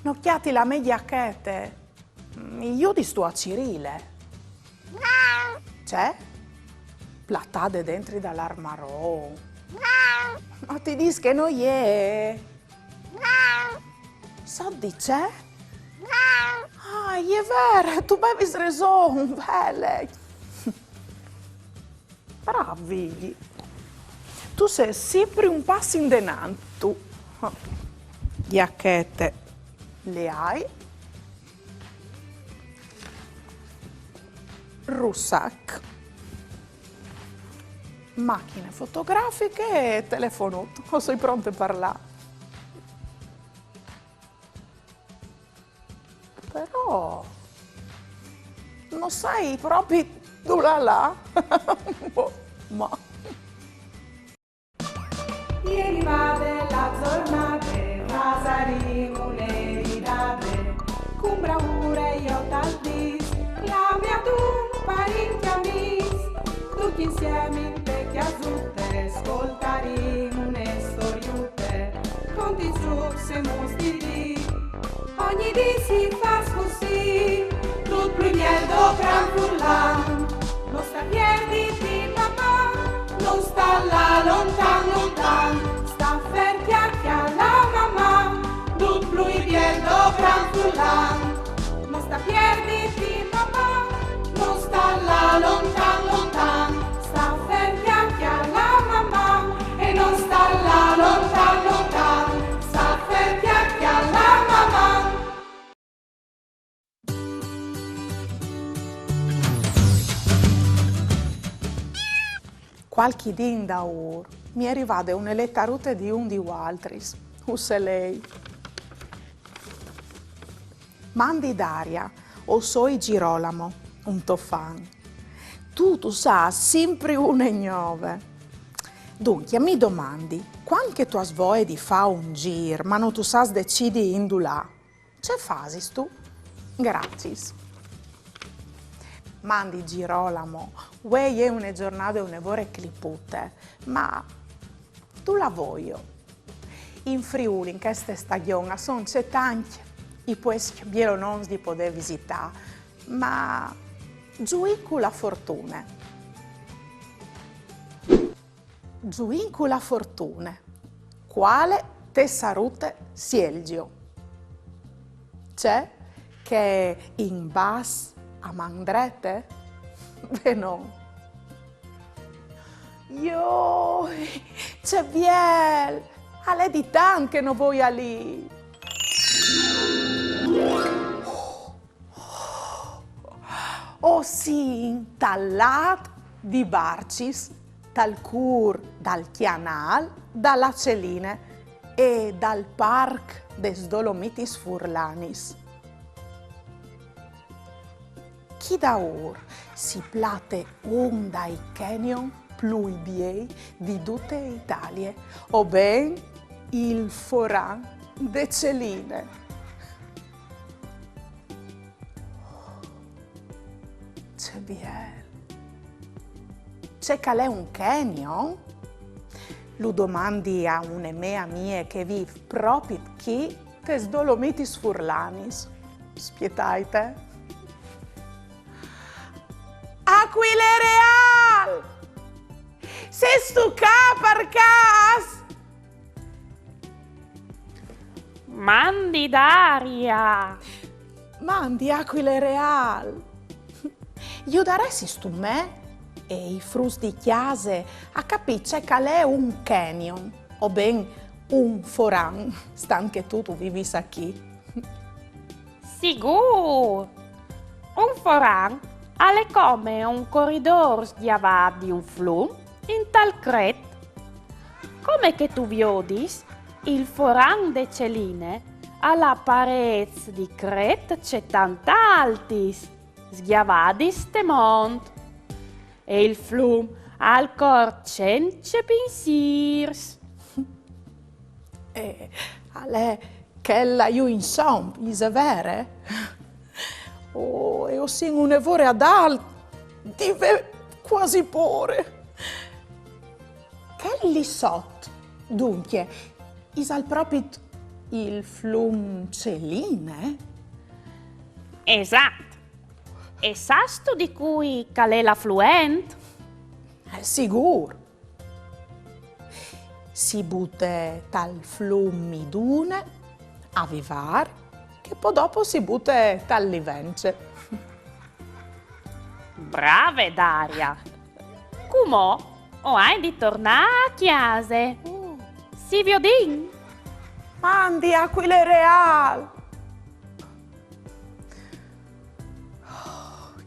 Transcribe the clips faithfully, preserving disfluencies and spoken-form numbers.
No cjati la mê gjachete. Mm, i judis tu a cirîle? Ce? Platade dentri dal armaron. Ma ti dîs che no je. Sot di ce? Ah, e je vere, tu vevis reson, vele. Brâf, Vigji. Tu sês simpri un pas indenant, tu. Gjachete le ai. Russac. Machine fotografiche e telefonut. O soi pronte par lâ. Però no sai propit dulà lâ. Boh, ma... E je rivade la zornade, fasarìn une ridade, cun braure jo tal dîs, clamìn adun parint e amîs, ducj insiemi inte cjasute, scoltarìn une storiute, conti zûcs e muts di dì. Ogni dì si fâs cussì, dut plui biel dopran furlan. No sta pierditi, Maman, no sta lâ lontan, lontan. Sta fer, cjale, cjale, Maman, dut plui biel dopran furlan. No sta pierditi, Maman, no sta lâ lontan, lontan. Sta fer, cjale, cjale, Maman, e no sta lâ lontan, lontan. Sta fer, cjale, cjale, Maman. Cualchi dì indaûr mi è rivade une letarute di un di voaltris, u seleis. Mandi Daria, o soi Girolamo, un to fan. Tu, tu sâs simpri une gnove. Duncje, mi domandi, cuant che tu âs voie di fâ un zîr, ma no tu sâs decidi indulà, ce fasistu? Graciis. Mandi Girolamo, vuê e je une zornade une vore clipute, ma dulà voio? In Friûl, in cheste stagjon, a son cetancj i puescj bielonons di podê visitâ, ma zuìn cu la fortune. Zuìn cu la fortune. Cuale tessarute sielzio? Ce che in bas a man drete? Benon. Joi, ce biel! Al è di tant che no voi alì. O sin tal lât di Barcis, tal cûr dal Cjanâl, da la Celine e dal Parc des Dolomitis Furlanis. Chi daûr si plate un dai canyon plui biei di dute Italie, o ben il Foran de Celine. Ce biel! Ce che al è un canyon? Lu domandi a une mê amie che e vîf propit chi, tes Dolomitis Furlanis. Spietait, eh? Aquilereal! Sêstu ca par câs? Mandi Daria! Mandi Aquilereal! Judaressistu me e i fruts di cjase a capî ce che al è un canyon, o ben un foran, stant che tu, tu vivis achì? Sigûr! Un foran al è come un coridôr sgjavât di un flum intal cret. Come che tu viodis, il Foran de Celine al à parêts di cret cetant altis, sgjavadis te mont. E il flum al cor cence pinsîrs. Eh, al è chel là jù insom, isal vêr? Oh, e o sin une vore adalt di vê cuasi pôre. Chel li sot, duncje, isal propit il flum Celine? Esat. E sâstu di cui che al è l'afluent? Eh, sigûr. Si bute tal flum Midune a Vivâr, che po dopo si bute tal Livence. Brave, Daria! Cumò o ai di tornâ a cjase. Uh. Si viodìn! Mandi, acuile reâl!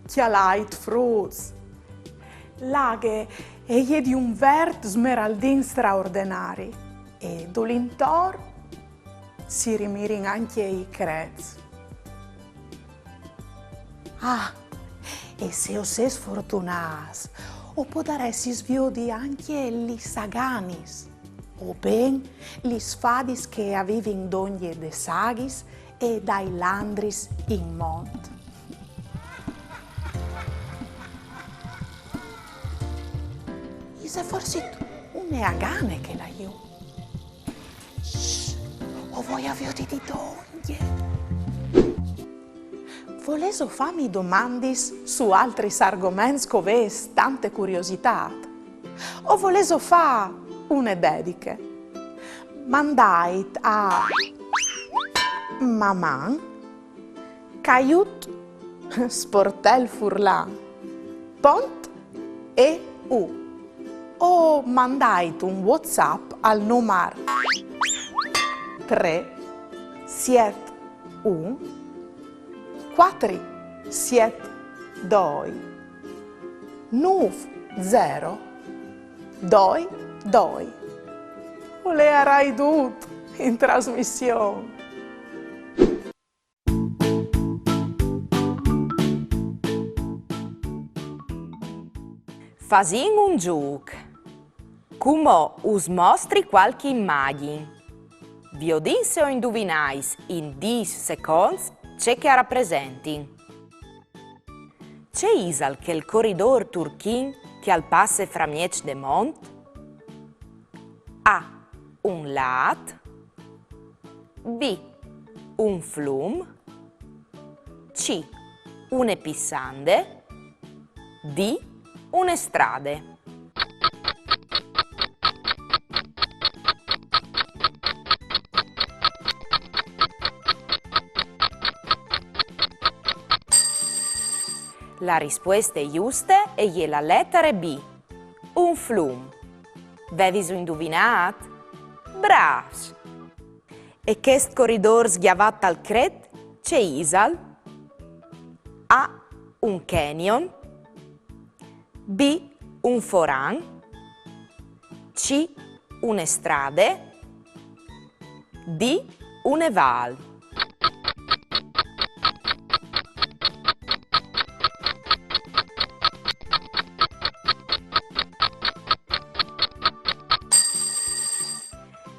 Cjalait, fruts! L'aghe e je di un vert smeraldin straordenari e dulintor si rimirin ancje i crets. Ah, e se o sês fortunâts, o podaressis viodi ancje lis aganis, o ben lis fadis che a vivin dongje des aghis e dai landris in mont. Ise forsit une agane chê là jù? Shh, o voi a viodi di dongje. Volêso fâmi domandis su altris argoments che o vês tante curiositât? O volêso fâ une dediche? Mandait a maman caiut sportel furlan pont e u o mandait un WhatsApp al numar trê siet un cuatri siet doi nûf zero doi doi. O leiarai dut in trasmission. Fasìn un zûc. Cumò us mostri cualchi imagjin. Viodìn se o induvinais in dîs seconts ce che a rapresentin. Ce isal chel coridôr turchin che al passe framieç de mont? A. Un lât. B. Un flum. C. Une pissande. D. Une strade. La rispueste juste e je la letare B, un flum. Veviso induvinât? Brâfs! E chest coridôr sgjavât tal cret, ce isal? A. Un canyon. B. Un foran. C. Une strade. D. Une vâl.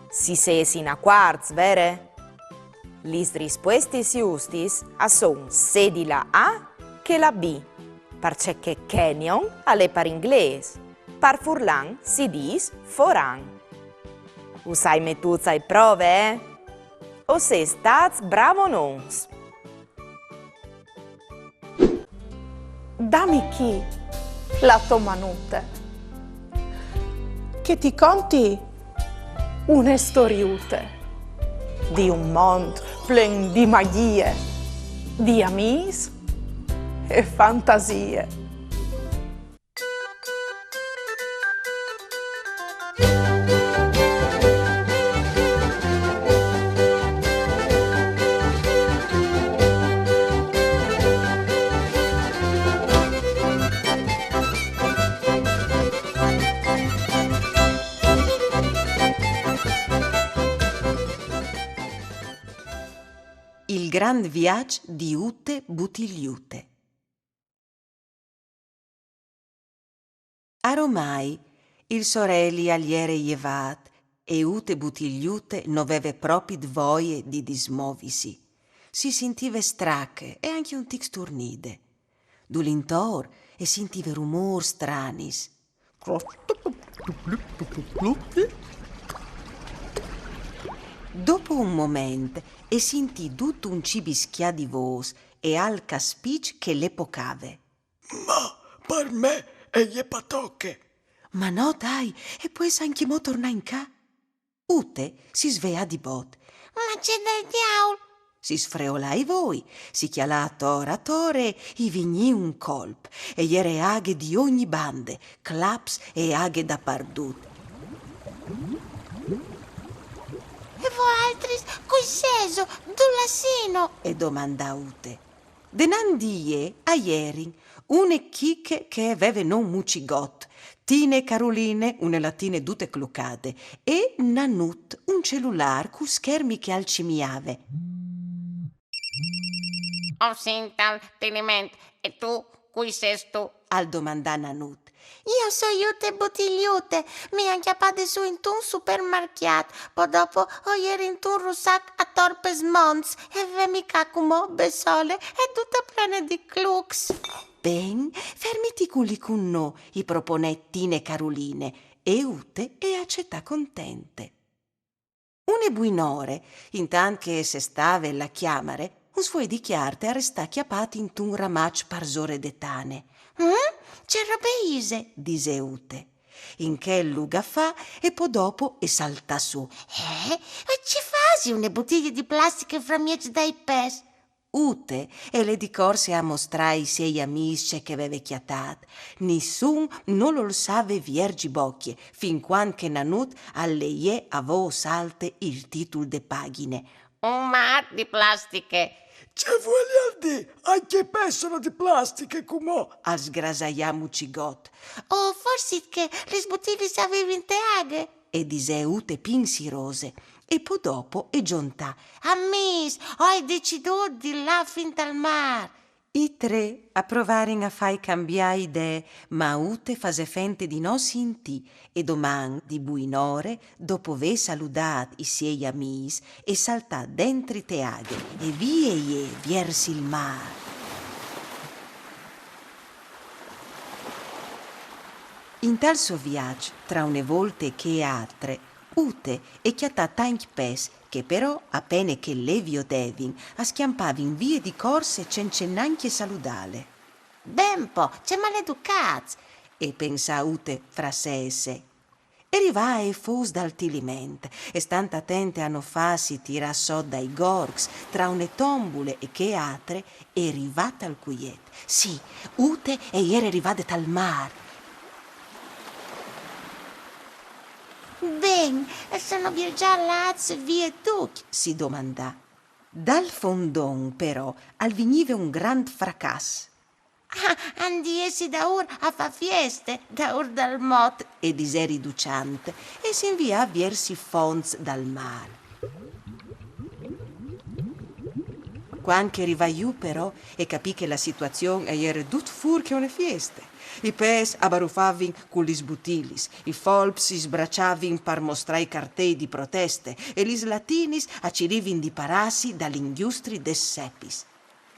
Si sês inacuarts, vere? Lis rispuestis justis a son sedi la A che la B, parcè che canyon al è par inglês, par furlan si dîs foran. Us ai metûts ae prove, eh? O sês stâts bravonons! Dami chi la tô manute, che ti conti une storiute di un mont plen di magjie, di amîs e fantasie. Il grant viaç di Ute Butiliute. Aromai il soreli al jere jevât e Ute Butiliute no veve propit voie di dismovisi. Si sintive strache e ancje un tic sturnide. Dulintor e sintive rumôrs stranis. Dopo un moment e sintì dut un cibischià di vôs e alc a spiç che le pocave. Ma par me e je patoche. Ma no, dai, e pues ancjemò tornà in cà. Ute si sveà di bot. Ma ce dal diaul! Si sfreolà i voi, si cjalà ator ator e i vignì un colp, e jere aghe di ogni bande, claps e aghe dapardut. E voaltris, cui sêso? Dulà sino? E domandà Ute. Denant di jê a jerin une chiche che e veve non Mucigot, Tine e Caruline, une latine dute clocade, e Nanut, un celulâr cul schermi che al cimiave. O sint tal Tiliment, e tu, cui sêstu? Al domandà Nanut. Jo o soi Ute Butigliute, mi àn cjapade sù intun supermarcjât, po dopo o jeri intun russac ator pes monts, e ve mi ca cumò bessole e dute plene di clucs. Ben, fermiti culì cun nô, i proponè Tine e Caruline, e Ute e acetà contente. Une buinore, intant che e sestave la cjamare, un sfuei di cjarte al restà cjapât intun ramaç parsore de tane. Mm? Ce robe ise? Disè Ute. In chel lu gafà e po dopo e saltà sù. Eh? E ce fasi une butilie di plastiche framieç dai pes? Ute e lè di corse a mostrâ ai siei amîs ce che e veve cjatât. Nissun no lu olsave vierzi bocje, fin cuant che Nanut al leiè a vôs alte il titul de pagjine. Un mâr di plastiche. Ce vuelial dî, ancje i pes sono di plastiche cumò? Al sgrasaià Mucigot. O forsit che lis butiliis a vivin te aghe? E disè Ute pinsirose, e po dopo e zontà. Amîs, o ai decidût di lâ fin tal mâr. I trê a provarin a fâi cambiâ idee, ma Ute fasè fente di no sintî, e doman di buinore, dopo vê saludât i siei amîs, e saltà dentri te aghe, e vie jê viers il mâr. Intal so viaç, tra une volte e chê altre, Ute e cjatà tancj pes, che però, a pene che le viodevin, a scjampavin vie di corse cence nancje saludâle. Ben po, ce maleducâts! E pensà Ute fra se e se. E rivà ae fôs dal Tiliment, e stant atente a no fâsi tirâ sot dai gorcs, tra une tombule e chê altre, e rivà tal cuiet. Sì, Ute e jere rivade tal mâr. Ben, e sono viagjâts vie ducj? Si domandà. Dal fondon, però, al vignive un grant fracàs. Ah, àn di jessi daûr a fâ fieste, daûr dal mot, e disè riduçant, e si invià viers i fonts dal mâr. Cuant che e rivà jù, però, e capì che la situazion e jere dut fûr che une fieste. I pes a barufavin cu lis butiliis, i folps si sbraçavin par mostrâ i cartei di proteste e lis latinis a cirivin di parâsi dal ingjustri des sepis.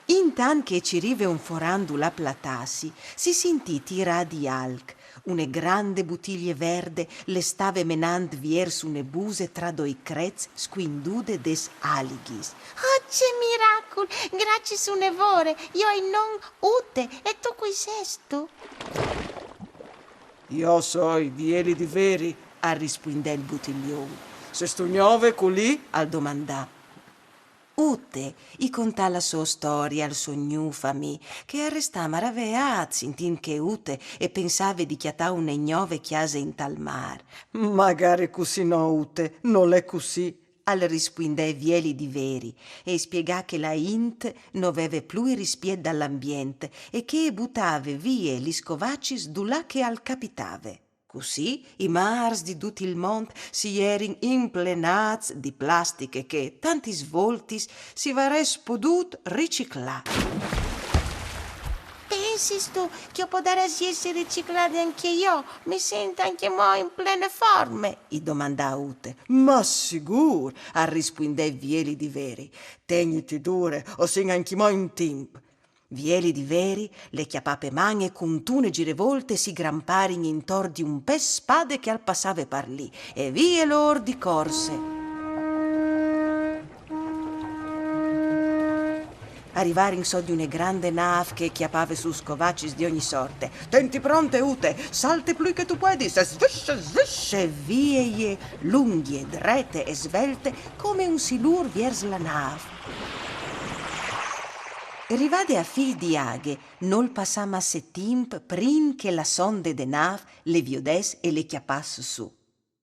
Intant che e cirive un foran dulà platâsi, si sintì tirâ di alc. Une grande butilie verde le stave menant viers une buse tra doi crets scuindude des alighis. Oh, ce miracul! Graciis une vore, jo o ai non Ute, e tu cui sêstu? Jo o soi Vieli di Veri, al rispuindè il butilion. Sêstu gnove culì? Al domandà. Ute i contà la sô storie al so gnûf amì, che al restà maraveât sintint che Ute e pensave di cjatâ une gnove cjase intal mâr. Magari cussì no, Ute, nol è cussì, al rispuindè Vieli di Veri, e i spiegà che la int no veve plui rispiet dal ambient e che e butave vie lis scovacis dulà che al capitave. Cussì i mârs di dut il mont si jerin implenâts di plastiche che, tantis voltis, si varès podût riciclâ. Pensistu che o podarès jessi riciclade ancje jo? Mi sint ancjemò in plene forme, i domandà Ute. Ma sigûr, al rispuindè Vieli di Veri. Tegniti dure, o sin ancjemò in timp. Vieli di Veri le cjapà pe man e cuntune girevolte si gramparin intor di un pes spade che al passave par li, e vie lôr di corse. A rivarin sot di une grande nâf che e cjapave sù scovacis di ogni sorte. Tenti pronte, Ute, salte plui che tu puedis, e svisce, svisce, vie jê, lungje, drete e svelte, come un silûr viers la nâf. Rivade a fîl di aghe, nol passà masse timp prin che la sonde de nâf le viodès e le cjapàs sù.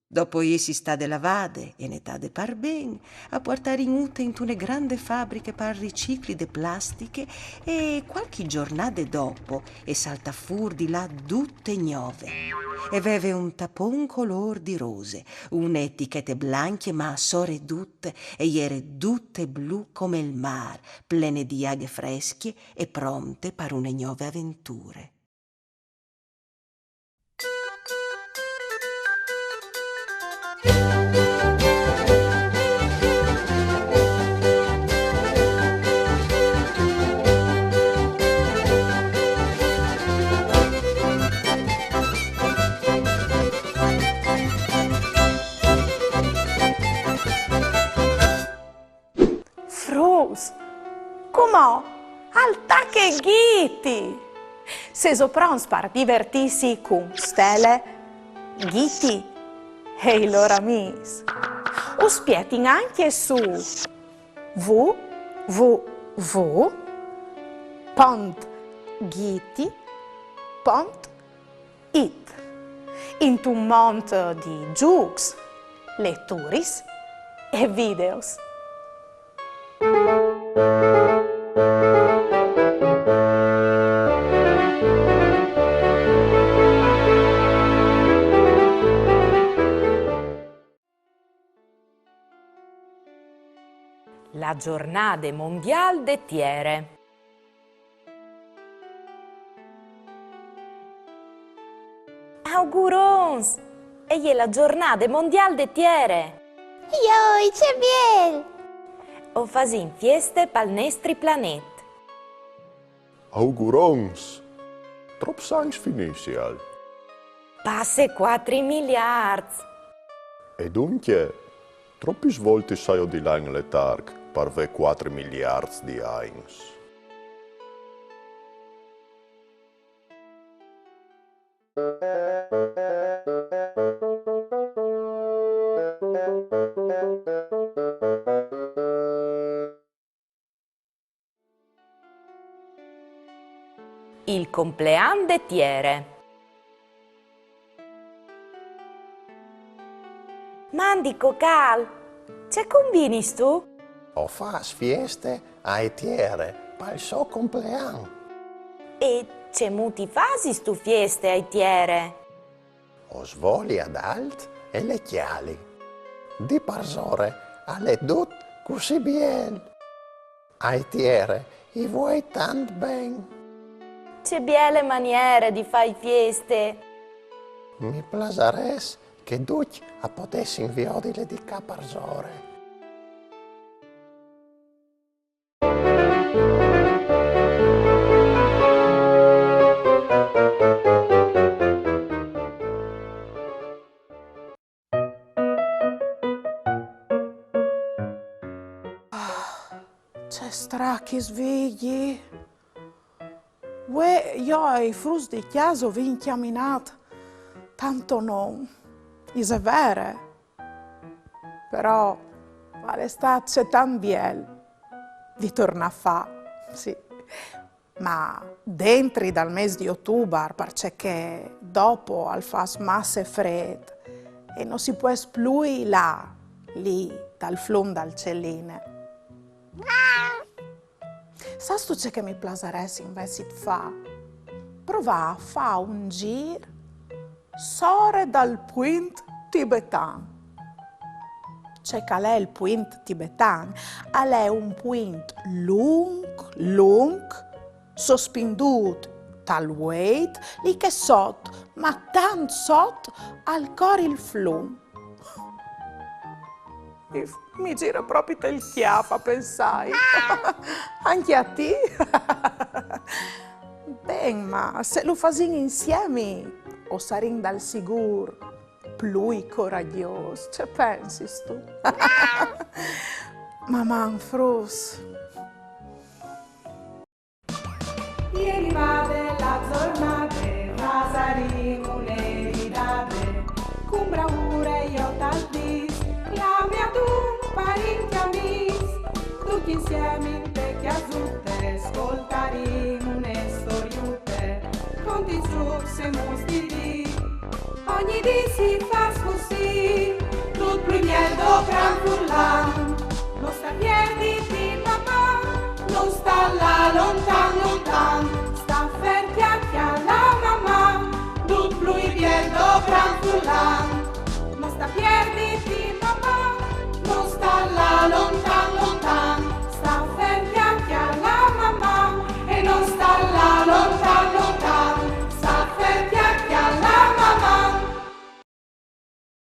Dopo jessi stade lavade e netade par ben, a puartarin Ute intune grande fabriche par ricicli de plastiche e cualchi zornade dopo e saltà fûr di là dute gnove. E veve un tapon colôr di rose, une etichete blancje, ma soredut e jere dute blu come il mâr, plene di aghe frescje e pronte par une gnove aventure. Fruts, cumò al tache Ghiti! Sêso pronts par divertîsi cun Stele, Ghiti e i lôr amîs? Us spietin ancje su www pont ghiti pont it, intun mont di zûcs, leturis e videos. La zornade mondiâl de tiere. Augurons! E je la zornade mondiâl de tiere! Joi, ce biel! O fasìn fieste pal nestri planet. Augurons! Trops agns finissial? Passe cuatri miliarts! E duncje, tropis voltis saio di lâ in letarc par vê cuatri miliarts di agns? Il complean de tiere. Mandi Cocâl, ce combinistu? O fâs fieste ae tiere pal so complean. E cemût i fasistu fieste ae tiere? O svoli adalt e le cjali. Di parsore al è dut cussì biel. Ae tiere i vuei tant ben. Ce biele maniere di fâi fieste! Mi plasarès che ducj a podessin viodile di ca parsore. Ah, ce strachi svigli! Vuê jo e i fruts di cjase o vin cjaminât tant o no, ise vere. Però al è stât cetant biel di tornâ a fâ, sì. Ma dentri dal mês di Otubar, parcè che dopo al fâs masse frêt e no si pues plui lâ li dal flum dal Celine. Sâstu ce che mi plasarès invezit fâ? Provâ a fâ un zîr sore dal puint tibetan. Ce che al è il puint tibetan? Al è un puint lunc, lunc, sospindût tal vueit, li che sot, ma tant sot, al cor il flum. Mi, mi zire propit il cjâf a pensâi. Ancje a ti? Ben, ma se lu fasìn insiemi, o sarìn dal sigûr plui coragjôs. Ce pensistu? Maman, fruts. Ieri vade la zornade, fasarìn une ridade, cun braure jo tal dis, clame a dun parint e amis, ducj insiemi inte cjasute, scoltarìn une storiute, conti, trucs e muts di dì. Ogni dì si fâs cussì, dut plui biel dopran furlan. No sta pierditi, Maman, no sta lâ lontan, lontan. Sta fer, cjale, cjale, Maman, dut plui biel dopran furlan. No sta pierditi,